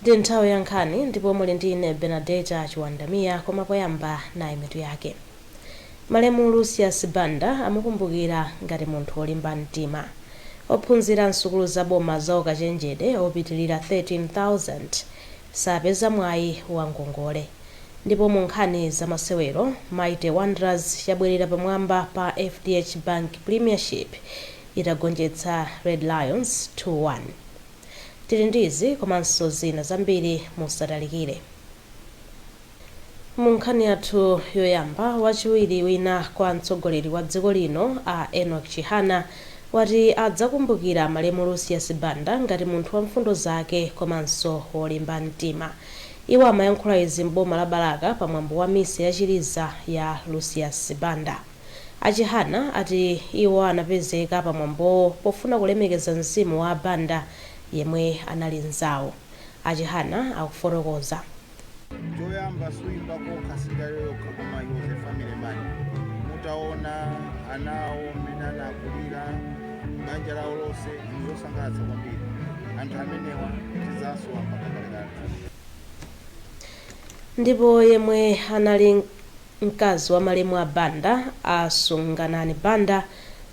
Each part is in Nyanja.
Ndi nthawi ya nkhani ndipo muli ndi ine Benadeta Chiwandamiya, koma poyamba nayi mitu yake. Malemu Lucius Banda amukumbukira ngati munthu wolimba mtima. Ophunzira msukulu zaboma za ukachenjede opitilira 13,000 sapeza mwayi wa ngongole. Ndipo mu nkhani za masewero, Mighty Wanderers yabwerera pamwamba pa FDH Bank Premiership itagonjetsa Red Lions 2-1. Tili ndi izi komanso zina zambiri, musatalikire. Mu nkhani yathu yoyamba, wachiwiri wina kwa mtsogoleri wa dziko lino a Enoch Chihana wati adzakumbukira malemu Lucius Banda ngati munthu wa mfundo zake komanso wolimba mtima. Iwo amayankhula izi m'boma la Balaka pamwambo wa misa yachiliza ya Lucius Banda. A Chihana ati iwo anapezeka pamwambowo pofuna kulemekeza mzimu wa Banda yemwe anali mnzawo. A Chihana akufotokoza. Choyamba, suyimba kokha silikali yokha, koma he was a family man. Mutaona anawo mmene anakulira, banja lawo lonse, zosangalatsa kwambiri. Anthu amenewa tidzasowa mpaka kalekale. Ndipo yemwe anali mkazi wa malemu a Banda, a Sunganani Banda,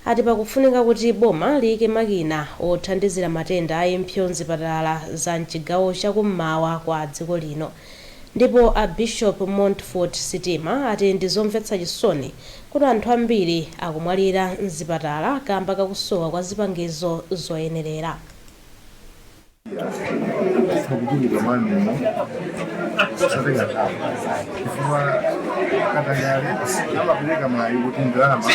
ati pakufunika kuti boma liyike makina othandizira matenda a impsyo mzipatala za mchigawo chakummawa kwa dziko lino. Ndipo a Bishop Montfort Sitima ati ndi zomvetsa chisoni kuti anthu ambiri akumwalira mzipatala kamba kakusowa kwa zipangizo zoyenerera. Titha kuchuluka mwanumo kusatenga nthawi, chifukwa katangale amapereka mwayi kuti ndalama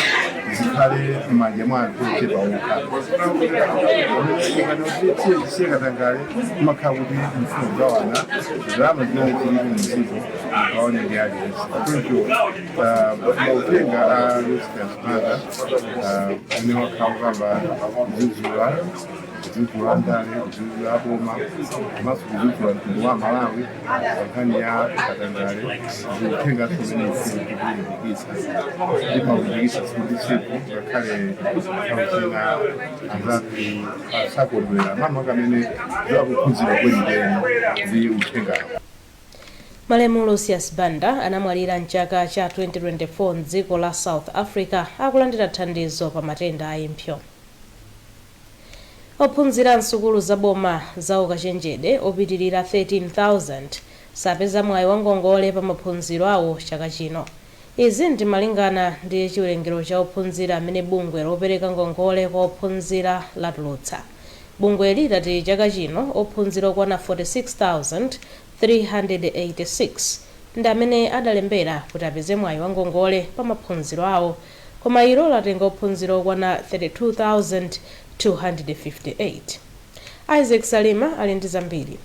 zikhale m'manja mwa anthu ochepa okha. Pamene tisiye katangale, kumakhala kuti mfumu kugawana ndalama zimene zilipo mdziko, mugawane ndi aliyense. Choncho mauthenga a Lucius Banda amene wakhala kukamba, kudzudzula, kudzudzula ndale, kudzudzula boma, komanso kudzudzula mtundu wa Malawi pa nkhani ya katangale, ndi uthenganso umene ife tikulimbikitsa, timaulimbikitsa tsiku ndi tsiku, ngakhale nthawi zina anzathu asakondwera, makamaka amene akukhudzidwa kwenikweni ndi uthengawo. Malemu Lucius Banda anamwalira mchaka cha 2024 mdziko la South Africa akulandira thandizo pa matenda a impsyo. Ophunzira msukulu zaboma za ukachenjede opitilira 13,000 sapeza mwayi wa ngongole pa maphunziro awo chaka chino. Izi ndi malingana ndi chiwerengero cha ophunzira amene bungwe lopereka ngongole kwa ophunzira latulutsa. Bungweli lati chaka chino ophunzira okwana 46,386 ndi amene adalembera kuti apeze mwayi wa ngongole pa maphunziro awo, koma ilo latenga ophunzira okwana 32,258. Isaac Salima ali ndi zambiri.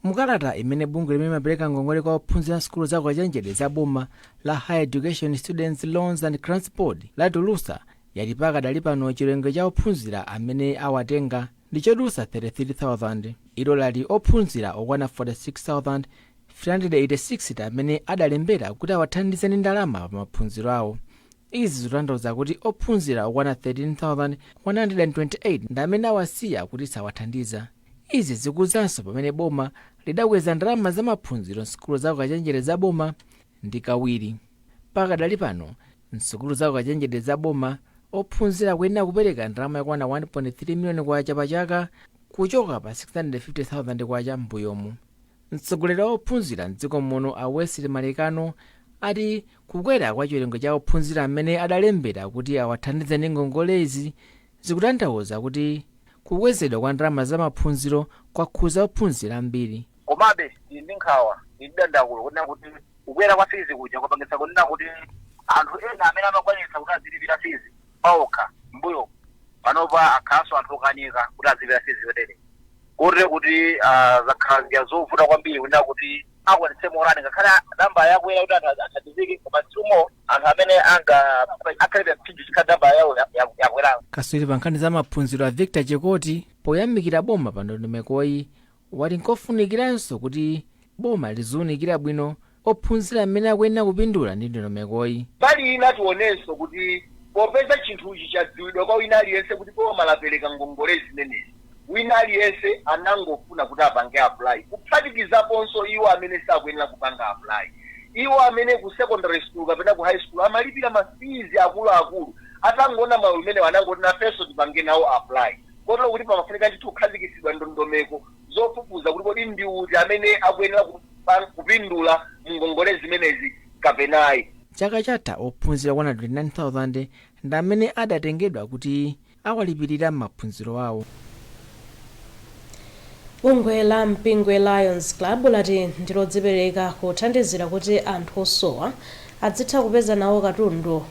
Mukalata imene bungwe limene limapereka ngongole kwa ophunzira sukulu za ukachenjede za boma la Higher Education Students Loans and Grants Board latulutsa, yati pakadali pano chiwerengero cha ophunzira amene awatenga ndi chodutsa 33,000. Ilo lati ophunzira okwana 46,386 amene adalembera kuti awathandize ndi ndalama pa maphunziro awo. Izi zikutanthauza kuti ophunzira okwana 13,128 ndi amene awasiya kuti sawathandiza. Izi zikuzanso pamene boma lidakweza ndalama za maphunziro msukulu za ukachenjede za boma ndi kawiri. Pakadali pano, msukulu za ukachenjede za boma ophunzira kuyenera kupereka ndalama yakwana 1.3 miliyoni kwacha pa chaka, kuchoka pa 650,000 kwacha m'mbuyomu. Mtsogoleri wa ophunzira mdziko muno a Wesley Malekano ati kukwera kwa chiwerengo cha ophunzira amene adalembera kuti awathandize ndi ngongolezi zikutanthauza kuti kukwezedwa kwa ndalama za maphunziro kwakhuza ophunzira ambiri. Komabe tili ndi nkhawa, tili ndi dandaulo kunena kuti kukwera kwa fees kuja kwapangitsa kunena kuti anthu ena amene amakwanitsa kuti azilipira fees paokha mbuyo, panopa akhalanso anthu okanika kuti azilipira fees yotere, kotero kuti zakhala zija zovuta kwambiri kunena kuti akwanitse morani. Ngakhale namba yakwera kuti anthu athandizike, koma still anthu amene anga akhalibe mphinjo chikhala namba yawo yakwerayo. Katswiri pa nkhani za maphunziro a Victor Chikoti, poyamikira boma pa ndondomekoyi, wati nkofunikiranso kuti boma liziwunikira bwino ophunzira amene akuyenera kupindula ndi ndondomekoyi. Mbali ina tionenso kuti popeza chinthuchi chadziwidwa kwa wina aliyense kuti boma lapereka ngongole zimenezi Wina aliyense anangofuna kuti apange apply, kuphatikizaponso iwo amene sakuyenera kupanga apply, iwo amene ku secondary school kapena ku high school amalipira ma fees akuluakulu. Atangoona mwayi umene, anangoti nafenso tipange nawo apply, kotero kuti pamafunika ndithu kukhazikitsidwa ndondomeko zofufuza kuti kodi ndi uti amene akuyenera kupindula mngongole zimenezi kapenayi. Chaka chatha ophunzira 129,000 ndi amene adatengedwa kuti awalipirira maphunziro awo. Bungwe la Mpingwe Lions Club lati ndilodzipereka kuthandizira kuti anthu osowa adzitha kupeza nawo katundu,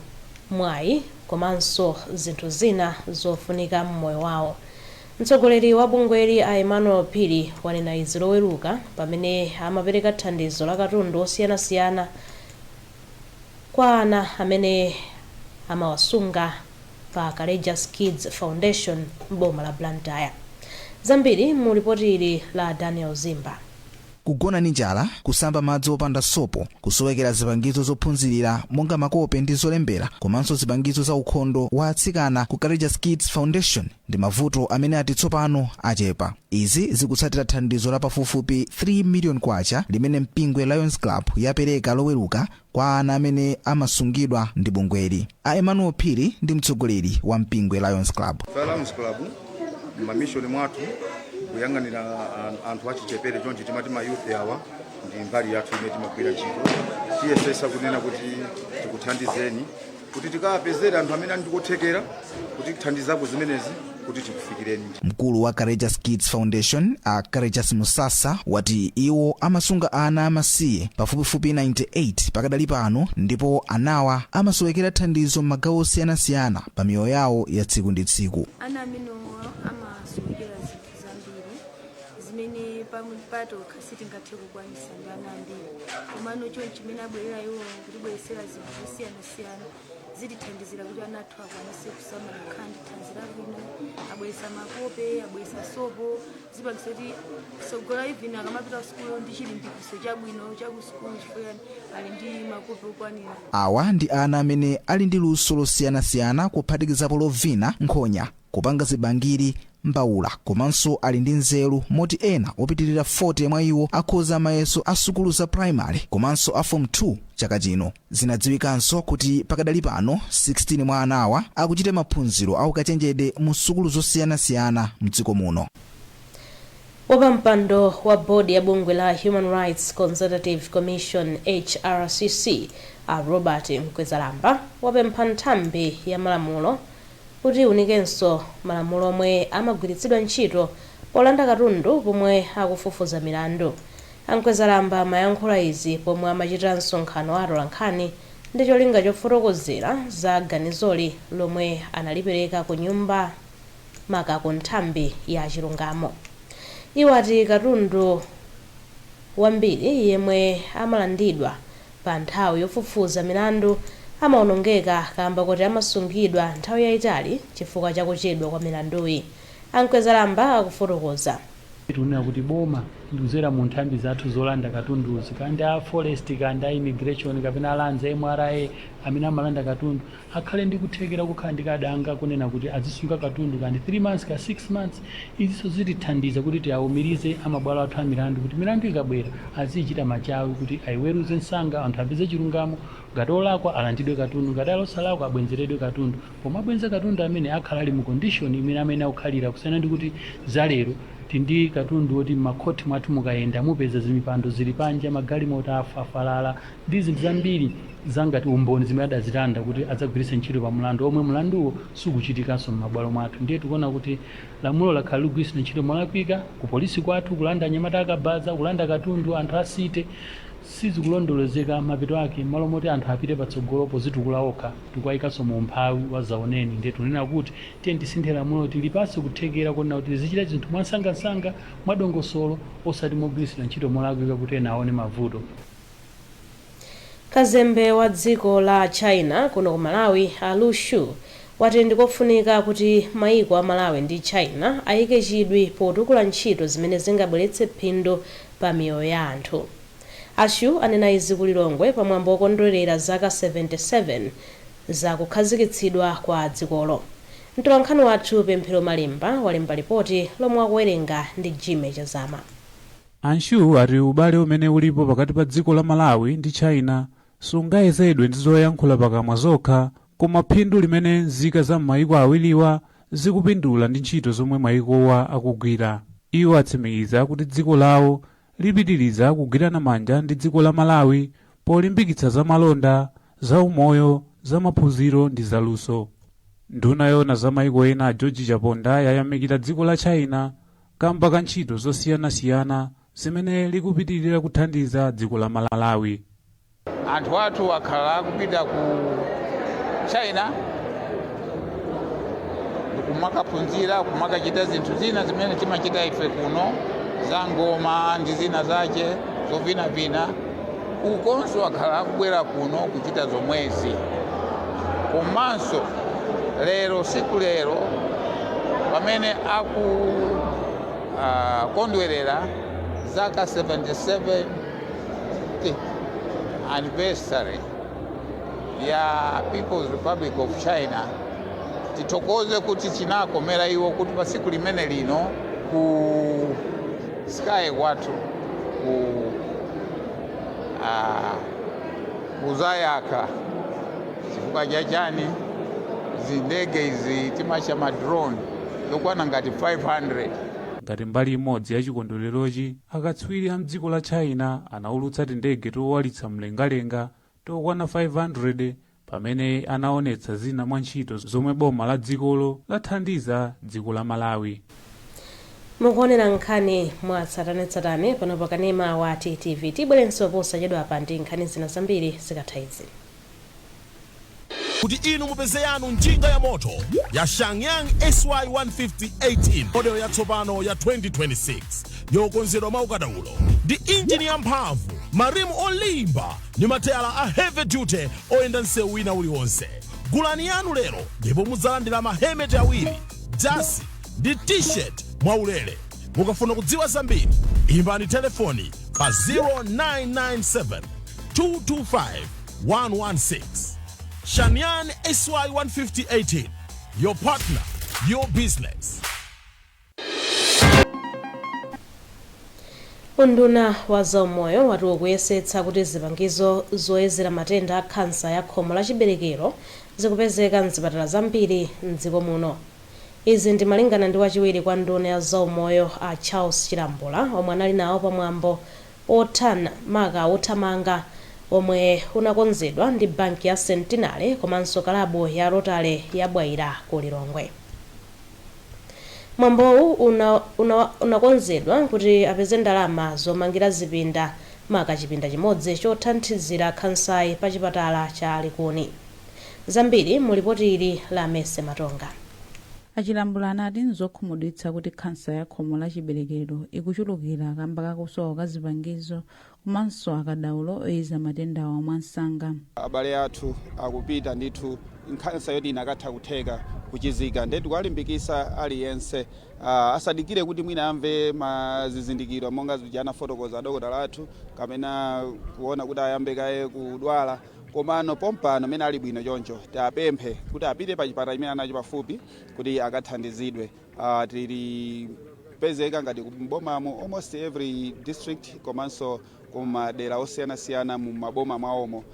mwayi komanso zinthu zina zofunika m'moyo wawo. Mtsogoleri wa bungweli a Emmanuel Phiri wanena izi Loweruka pamene amapereka thandizo la katundu osiyanasiyana kwa ana amene amawasunga pa Courageous Kids Foundation m'boma la Blantyre. Zambiri mu ripoti ili la Daniel Zimba. Kugona ndi njala, kusamba madzi opanda sopo, kusowekera zipangizo zophunzirira monga makope ndi zolembera, komanso zipangizo za ukhondo wa atsikana ku Courageous Kids Foundation ndi mavuto amene ati tsopano achepa. Izi zikutsatira thandizo la pafupifupi 3 million kwacha limene Mpingwe Lions Club yapereka Loweruka kwa ana amene amasungidwa ndi bungweli. A Emmanuel Phiri ndi mtsogoleri wa Mpingwe Lions Club. Lions Club ma mission mwathu kuyang'anira anthu achichepere, chonchi timati ma youth awa, ndi mbali yathu imene timagwira ntchito. Tiyesesa kunena kuti tikuthandizeni kuti tikapezere anthu amene ali ndikothekera kuti tithandizako zimenezi kuti tikufikireni. Mkulu wa Courageous Kids Foundation a Courageous Musasa wati iwo amasunga ana amasiye pafupifupi 98 pakadali pano, ndipo anawa amasowekera thandizo m'magawo osiyanasiyana pa miyoyo yawo ya tsiku ndi tsiku. Ana amenewa amasowekera zinthu zambiri zimene patokha sitingathe kukwanisa ndi ana ambiri, komano chonchi chimene abwerera iwo kutibweresera zinthu zosiyanasiyana zitithandizira kuti ana athu akwanise kusamala, kukhala ndi thanzi labwino. Abweresa makope, abweresa sopo, zipangisa kuti sogola even akamapita kusukulu ndi chilimbikiso chabwino chakusukulu, chifukwa ali ndi makope okwanira. Awa ndi ana amene ali ndi luso losiyanasiyana, kuphatikizapo lovina nkhonya, kupanga zibangiri, mbawula, komanso ali ndi nzeru moti ena opitirira 40 mwa iwo akhoza mayeso a sukulu za primary komanso a Form 2 chaka chino. Zinadziwikanso kuti pakadali pano 16 mwa anawa akuchita maphunziro aukachenjede mu sukulu zosiyanasiyana mdziko muno. Wapampando wa bodi ya bungwe la Human Rights Consultative Commission, HRCC, a Robert Mkwezalamba wapempha nthambi ya malamulo kuti iwunikenso malamulo omwe amagwiritsidwa ntchito polanda katundu pomwe akufufuza milandu. A Mkwezalamba amayankhula izi pomwe amachita msonkhano wa atolankhani ndi cholinga chofotokozera za ganizoli lomwe analipereka ku nyumba maka ku nthambi ya chilungamo. Iwo ati katundu wambiri yemwe amalandidwa pa nthawi yofufuza milandu amawonongeka kamba kuti amasungidwa nthawi yayitali chifukwa chakuchedwa kwa milanduyi. A Mkwezalamba akufotokoza. Tikunena kuti boma ndikuzera mu nthambi zathu zolanda katunduzi, kandi a forest, kandi a immigration, kapena a Lands, MRA, amene amalanda katundu akhale ndi kuthekera kukhala ndi kadanga kunena kuti azisunga katundu kandi 3 months ka 6 months. Izinso zitithandiza kuti tiawumirize amabwalo athu a milandu kuti milandu ikabwera azichita machawi kuti ayiweruze msanga, anthu apeze chilungamo. Ngati olakwa alandidwe katundu, ngati ali osalakwa abwenzeredwe katundu. Pomwe abwenza katundu amene akhala ali mu condition imene amene akukhalira, kusiyana ndi kuti zalero tindi katundu woti m'makhoti mwathu mukayenda mupeza zimipando zili panja, magalimoto afalala ndi zinthu zambiri zangati umboni zimene adazilanda kuti adzagwiritse ntchito pa mlandu omwe mlanduwo sukuchitikanso m'mabwalo mwathu. Ndiye tikuona kuti lamulo lakhala likugwiritsidwa ntchito molakwika ku polisi kwathu, kulanda anyamata akabaza, kulanda katundu anthu asite, sizikulondolozeka. Mapeto ake, malo moti anthu apite patsogolo pozitukula okha, tikuwayikanso mu umphawi wa zaoneni. Ndiye tunena kuti tiye tisinthe lamulo, tilipase kuthekera kunena kuti tizichita zinthu mwansangasanga, mwadongosolo, osati mogwiritsidwa ntchito molakwika kuti ena aone mavuto. Kazembe wa dziko la China kuno ku Malawi a Lu Xu wati ndikofunika kuti maiko a Malawi ndi China ayike chidwi potukula ntchito zimene zingabweretse phindu pa miyoyo ya anthu. A Xu anena izi ku Lilongwe pamwambo wokondwerera zaka 77 za kukhazikitsidwa kwa dzikolo. Mtolankhani wathu Pemphero Malimba walemba ripoti lomwe akuwerenga ndi Jime Chazama. A Xu ati ubale umene ulipo pakati pa dziko la Malawi ndi China sungayezedwe ndi zoyankhula pakamwa zokha, koma phindu limene nzika za m'mayiko awiriwa zikupindula ndi ntchito zomwe mayikowa akugwira. Iwo atsimikiza kuti dziko lawo lipitiriza kugwirana manja ndi dziko la Malawi polimbikitsa zamalonda, zaumoyo, zamaphunziro ndi zaluso. Nduna yona za mayiko ena George Chaponda yayamikira dziko la China kamba ka ntchito zosiyanasiyana zimene likupitirira kuthandiza dziko la Malawi. Anthu athu akhala akupita ku China kumakaphunzira, kumakachita zinthu zina zimene timachita ife kuno, za ngoma ndi zina zache zovinavina. Ukonso akhala akubwera kuno kuchita zomwezi. Komanso lero, siku lero pamene akukondwerera zaka 77 anniversary ya People's Republic of China, tithokoze kuti chinakomera iwo kuti pa siku limene lino ku sky kwathu kuzayaka chifukwa chachani zindege izi timacha ma drone zokwana ngati 500. Ngati mbali imodzi ya chikondwererochi, akatswiri a mdziko la China anaulutsa tindege towalitsa mlengalenga tokwana 500 pamene anaonetsa zina mwa ntchito zomwe boma la dzikolo lathandiza dziko la Malawi. Mukuonera nkhani mwa tsatanetsatane pano pa kanema wa TTV. Tibwerenso posachedwa pa ndi nkhani zina zambiri zikatha izi. Kuti inu mupeze yanu njinga ya moto ya Shangyang SY 150 18 model yatsopano ya 2026, yokonzedwa mwaukadaulo ndi injini yamphamvu, marimu olimba ndi mateyala a heavy duty oyenda msewu wina uliwonse. Gulani yanu lero ndipo mudzalandira mahelmet awiri, jasi ndi T-shirt mwaulere. Mukafuna kudziwa zambiri, imbani telefoni pa 0997 225 116. Shanyan SY 15018, your partner, your business. Unduna wa zaumoyo wati ukuyesetsa kuti zipangizo zoyezera matenda a khansa ya khomo la chiberekero zikupezeka mzipatala zambiri mdziko muno. Izi ndi malingana ndi wachiwiri kwa nduna ya zaumoyo a Charles Chilambula, omwe anali nawo pamwambo othana maka othamanga omwe unakonzedwa ndi banki ya Centenary komanso kalabu ya Rotary ya Bwaira ku Lilongwe. Mwambowu unakonzedwa kuti apeze ndalama zomangira zipinda, maka chipinda chimodzi chothandizira khansayi pa chipatala cha Likuni. Zambiri mu lipoti ili la Mese Matonga. Achilambula anati nzokhumudwitsa kuti khansa ya khomo la chiberekero ikuchulukira kamba kakusowa kwa zipangizo komanso akadaulo oyeza matendawa mwansanga. Abale athu akupita ndithu, nkhansa yoti inakatha kutheka kuchizika. Nde tikuwalimbikisa aliyense asadikire kuti mwina amve mazizindikiro monga zija anafotokoza adokotala athu, kapena kuona kuti ayambe kaye kudwala, komano pompano mene ali bwino choncho, tiapemphe kuti apite pa chipatala chimene anacho pafupi kuti akathandizidwe. Tili pezeka ngati mbomamo, almost every district komanso kumadera osiyanasiyana mu maboma mwawomo.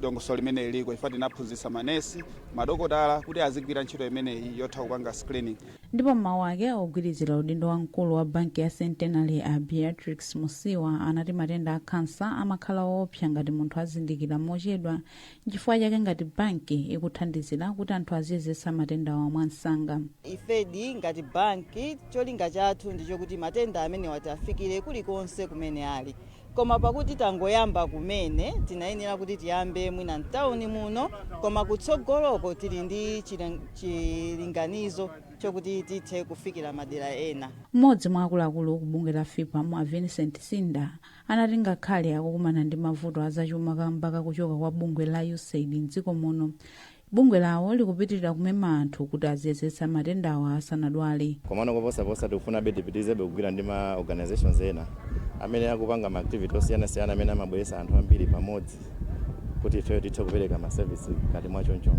Dongosolo limene liliko, ife tinaphunzitsa manesi, madokotala kuti azigwira ntchito imeneyi yotha kupanga screening. Ndipo mmawu ake, ogwirizira udindo wamkulu wa banki ya Centenary a Beatrix Musiwa anati matenda a khansa amakhala woopsa ngati munthu azindikira mochedwa, nchifukwa chake ngati banki ikuthandizira kuti anthu aziyezetsa matendawa mwansanga. Ifedi ngati banki, cholinga chathu ndichokuti matenda amenewa tiafikire kulikonse kumene ali, koma pakuti tangoyamba kumene, tinayenera kuti tiyambe mwina mtawuni muno, koma kutsogoloko tili ndi chilinganizo chokuti tithe kufikira madera ena. Mmodzi mwa akuluakulu ku bungwe la FPAM a Vincent Sinda anati ngakhale akukumana ndi mavuto azachuma kamba kakuchoka kwa bungwe la USAID mdziko muno, bungwe lawo likupitirira kumema anthu kuti aziyezetsa matendawa asanadwale. Komano koposaposa tikufuna tipitizebe kugwira ndi ma organizations ena amene akupanga ma activity osiyanasiyana amene amabweretsa anthu ambiri pamodzi, kuti ifeyo tithe kupereka ma service ngati mwachoncho.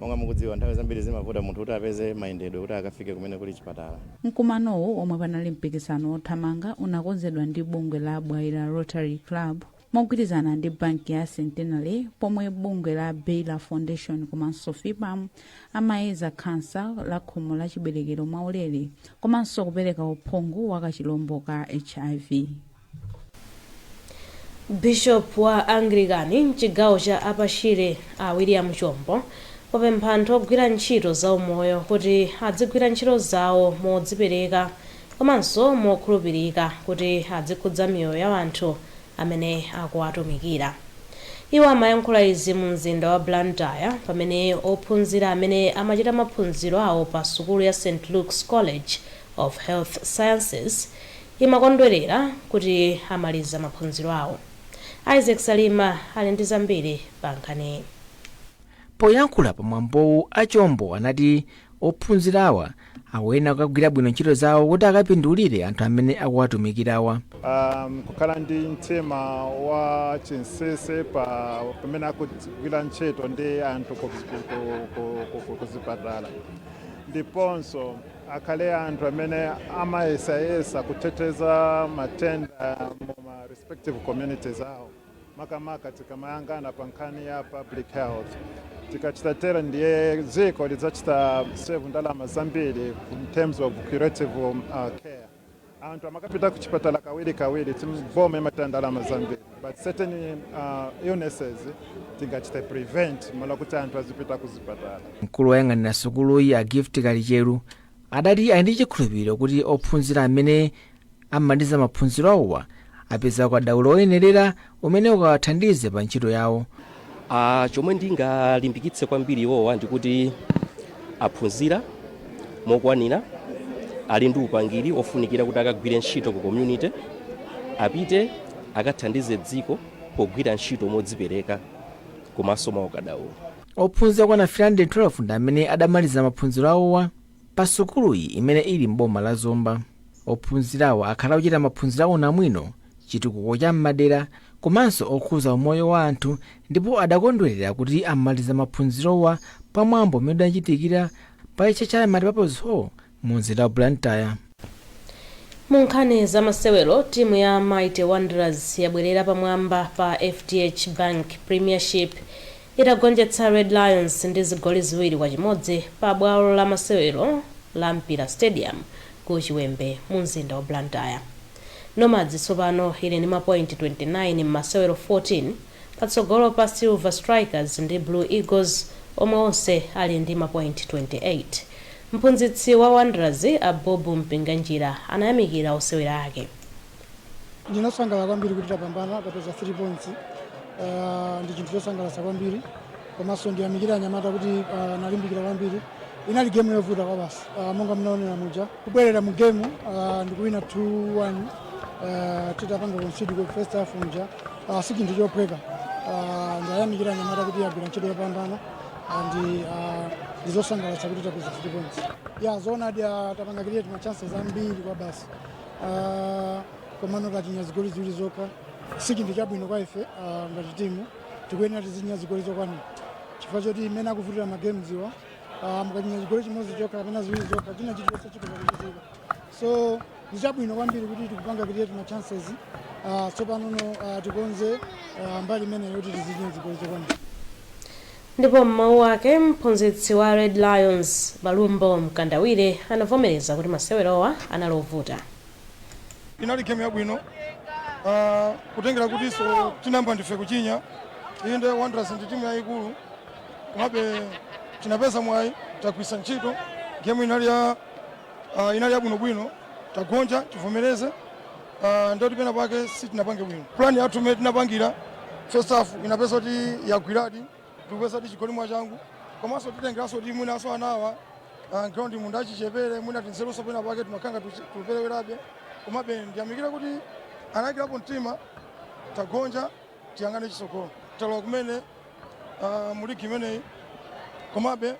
Monga mukudziwa, nthawi zambiri zimavuta munthu kuti apeze mayendedwe kuti akafike kumene kuli chipatala. Mkumanowu, omwe panali mpikisano wothamanga, unakonzedwa ndi bungwe la Bwaila Rotary Club mogwirizana ndi banki ya Centenary, pomwe bungwe la Baylor Foundation komanso FPAM amayeza khansa la khomo la chiberekero mwaulere komanso kupereka uphungu wa kachilombo ka HIV. Bishop wa Anglican mchigawo cha Upper Shire, a William Chombo, wapempha anthu ogwira ntchito za umoyo kuti adzigwira ntchito zawo modzipereka komanso mokhulupirika kuti adzikhudza miyoyo ya anthu amene akuwatumikira. Iwo amayankhula izi mu mzinda wa Blantyre pamene ophunzira amene amachita maphunziro awo pa sukulu ya St Luke's College of Health Sciences imakondwerera kuti amaliza maphunziro awo. Isaac Salima ali ndi zambiri pa nkhaniyi. Poyankhula pamwambowu, a Chombo anati ophunzirawa akuyenera kukagwira bwino ntchito zawo kuti akapindulire anthu amene akuwatumikirawa. Kukhala ndi mtima wa chinsinsi pa pamene akugwira ntchito ndi anthu kuzipatala, ndiponso akhale anthu amene amayesayesa kuteteza matenda mu ma respective communities awo, makamaka tikamayangana pa nkhani ya public health. Tikachita tera, ndiye dziko lidzachita save ndalama zambiri in terms of curative care. Anthu amakapita kuchipatala kawiri kawiri, boma imataya ndalama zambiri, but certain illnesses tingachite prevent mala kuti anthu azipita kuzipatala. Mkulu woyang'anira sukuluyi, a Gift Kalicheru, adati ali ndi chikhulupiriro kuti ophunzira amene amaliza maphunziro awowa apeza ukadaulo oyenerera umene ukawathandize pa ntchito yawo. Chomwe ndingalimbikitse kwambiri iwowa ndikuti aphunzira mokwanira, ali ndi upangiri ofunikira kuti akagwire ntchito ku community, apite akathandize dziko pogwira ntchito modzipereka komanso mwa ukadaulo. Ophunzira kwana 312 ndi amene adamaliza maphunziro awowa pa sukuluyi imene ili m'boma la Zomba. Ophunzirawa akhala akuchita maphunziro awo namwino, chitukuko cha m'madera komanso okhuza umoyo wa anthu, ndipo adakondwerera kuti amaliza maphunzirowa pamwambo umene udachitikira pa HHI Multipurpose Hall mu mzinda wa Blantyre. Mu nkhani za masewero, timu ya Mighty Wanderers yabwerera pamwamba pa FDH Bank Premiership itagonjetsa Red Lions ndi zigoli 2-1 pa bwalo la masewero la Mpira Stadium ku Chiwembe mu mzinda wa Blantyre. Nomads tsopano ili ndi mapointi 29 m'masewero 14, patsogolo pa Silver Strikers ndi Blue Eagles omwe onse ali ndi mapointi 28. Mphunzitsi wa Wanderers, a Bob Mpinganjira, anayamikira osewera ake. Ndinasangalala kwambiri kuti tapambana, tapeza 3 points. Ndi chinthu chosangalatsa kwambiri, komanso ndiyamikira anyamata kuti analimbikira kwambiri. Inali game yovuta kwa basi. Monga mnaonera muja, kubwerera mu game ndikuwina 2-1 titapanga concede ku first half muja, si chinthu chophweka. Ndayamikira anyamata kuti agwira ntchito yopambana and ndizosangalatsa kuti tapeza 3 points. Ya, zoonadi, tapanga create ma chances ambiri kwa basi, komano tachinya zigoli ziwiri zokha. Si chinthu chabwino kwa ife ngati timu. Tikuyenera tizinya zigoli zokwanira chifukwa choti imene akuvutira ma games iwa, mukachinya chigoli chimodzi chokha kapena ziwiri zokha, china chilichonse chikhoza kuchitika. So ndi chabwino kwambiri kuti tikupanga create ma chances. Tsopanono tikonze mbali imeneyo kuti tizinye zigoli zokwanira. Ndipo m'mawu ake, mphunzitsi wa Red Lions, Balumbo Mkandawire, anavomereza kuti masewerowa anali ovuta. Inali game yabwino, kutengera kutinso tinayamba ndife kuchinya. Inde, Wanderers ndi timu yayikulu, komabe tinapeza mwayi, tagwisa ntchito. Game inali ya inali yabwinobwino. Tagonja, tivomereze, ndoti pena pake sitinapange bwino plan yathu imene tinapangira. First half inapeza kuti yagwiradi, tikupeza ti chigoli mwachangu, komanso titengeranso kuti mwinaso anawa ground munda achichepere, mwina tinzeruso pena pake timakhanga tuperewerabe. Komabe ndiyamikire kuti anayikirapo mtima. Tagonja, tiyang'ane chisogolo. Talowa kumene mu ligi imeneyi, komabe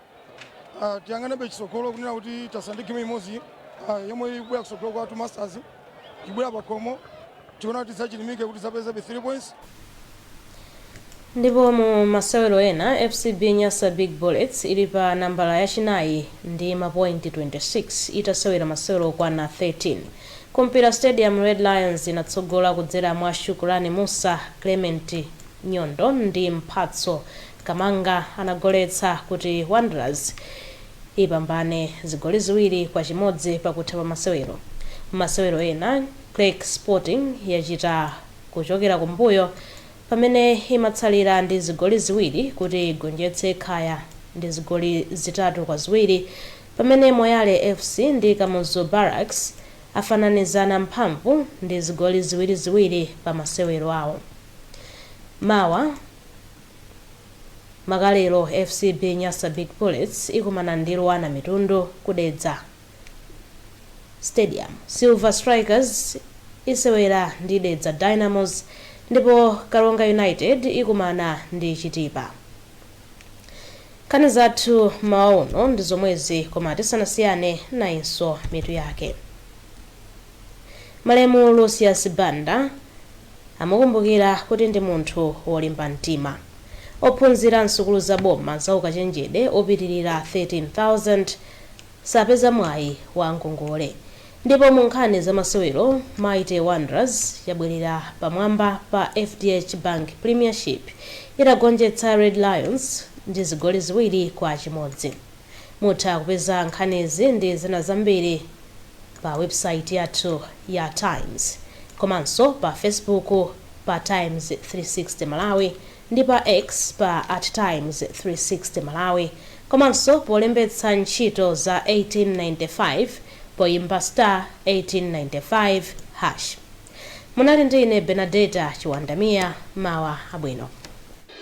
tiyang'anebe chisogolo kunena kuti tasala ndi game imodzi yomwe ikubwera kusogolo kwathu. Masters ikubwera pakhomo, tiona kuti tidzachilimike kuti zapezebe 3 points. Ndipo mu masewero ena, FCB Nyasa Big Bullets ili pa nambala yachinayi ndi mapointi 26 itasewera masewero okwana 13. Kumpira Stadium, Red Lions inatsogola kudzera mwa Shukurani Musa. Clement Nyondo ndi Mphatso Kamanga anagoletsa kuti Wanderers ipambane zigoli 2-1 pakutha pa masewero. Masewero ena, Creck Sporting yachita kuchokera kumbuyo pamene imatsalira ndi zigoli 2 kuti igonjetse Ekhaya ndi zigoli 3-2, pamene Moyale FC ndi Kamuzu Barracks afananizana mphamvu ndi zigoli ziwiriziwiri pa masewero awo. Mawa makalero, FCB Nyasa Big Bullets ikumana ndi Luanar Mitundu ku Dedza Stadium. Silver Strikers isewera ndi Dedza Dynamos, ndipo Karonga United ikumana ndi Chitipa. Nkhani zathu mawa uno ndi zomwezi, koma tisanasiyane, nayinso mitu yake. Malemu Lucius Banda amukumbukira kuti ndi munthu wolimba mtima. Ophunzira msukulu za boma za ukachenjede opitirira 13,000 sapeza mwayi wa ngongole. Ndipo mu nkhani za masewero, Mighty Wanderers yabwerera pamwamba pa FDH Bank Premiership itagonjetsa Red Lions ndi zigoli 2-1. Mutha kupeza nkhanizi ndi zina zambiri pa website yathu ya Times, komanso pa Facebook pa Times 360 Malawi ndi pa X pa @Times360 Malawi, komanso polembetsa ntchito za 1895 poyimba *1895#. Munali ndi ine, Benadeta Chiwandamiya. Mawa abwino.